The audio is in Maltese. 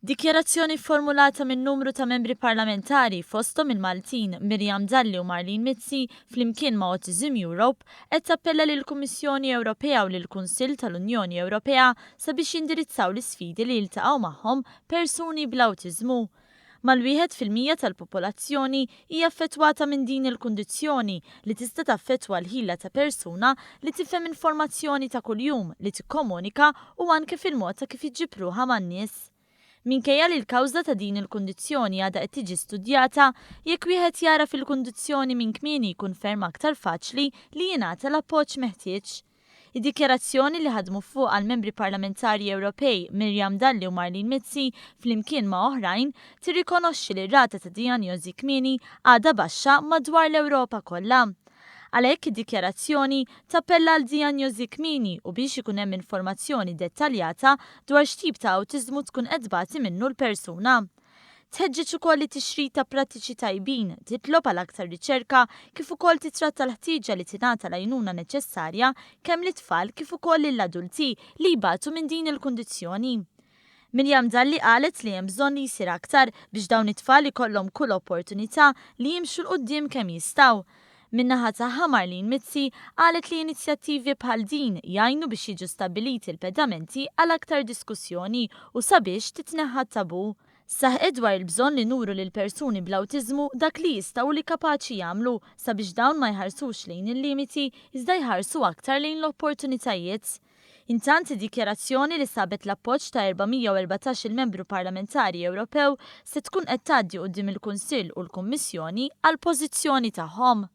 Dikjarazzjoni fformulata minn numru ta' membri parlamentari fosthom il-Maltin Miriam Dalli u Marlene Mizzi flimkien ma' Autism Europe qed tappella lill-Kummissjoni Ewropea u lill-Kunsill tal-Unjoni Ewropea sabiex jindirizzaw l-isfidi li jiltaqgħu magħhom persuni bl-awtiżmu. Mal-1% tal-popolazzjoni hija affettwata minn din il-kundizzjoni li tista' taffettwa l-ħila ta' persuna li tifhem informazzjoni ta' kuljum, li tikkomunika u anke fil-mod ta' kif iġġib ruħha man-nies. Minkejja li l-kawża ta' din il-kundizzjoni għadha qed tiġi studjata, jekk wieħed jagħraf il-kundizzjoni minn kmieni jkun ferm aktar faċli li jingħata l-appoġġ meħtieġ. Id-dikjarazzjoni li ħadmu fuqha l-Membri Parlamentari Ewropej Miriam Dalli u Marlene Mizzi flimkien ma' oħrajn tirrikonoxxi li r-rata ta' dijanjożi kmieni għadha baxxa madwar l-Ewropa kollha. Għalhekk id-dikjarazzjoni tappella għal dijanjożi kmieni u biex ikun hemm informazzjoni dettaljata dwar x'tip ta' awtiżmu tkun qed tbati minnu l-persuna. Tħeġġeġ ukoll it-tixrid ta' prattiċi tajbin, titlob għal aktar riċerka kif ukoll titratta l-ħtieġa li tingħata l-għajnuna neċessarja kemm lit-tfal kif ukoll lill-adulti li jbatu minn din il-kundizzjoni. Miriam Dalli qalet li hemm bżonn li jsir aktar biex dawn it-tfal ikollhom kull opportunità li jimxu 'l quddiem kemm jistgħu. Min-naħa tagħha Marlene Mizzi qalet li inizjattivi bħal din jgħinu biex jiġu stabbiliti l-pedamenti għal aktar diskussjoni u sabiex titneħħa t-tabù. Saħqet dwar il-bżonn li nuru lill-persuni bl-awtiżmu dak li jistgħu u li kapaċi jagħmlu sabiex dawn ma jħarsux lejn il-limiti iżda jħarsu aktar lejn l-opportunitajiet. Intant, id-dikjarazzjoni li sabet l-appoġġ ta' 414 il-membru parlamentari Ewropew se tkun qed tgħaddi quddiem il-Kunsill u l-Kummissjoni għall-pożizzjoni tagħhom.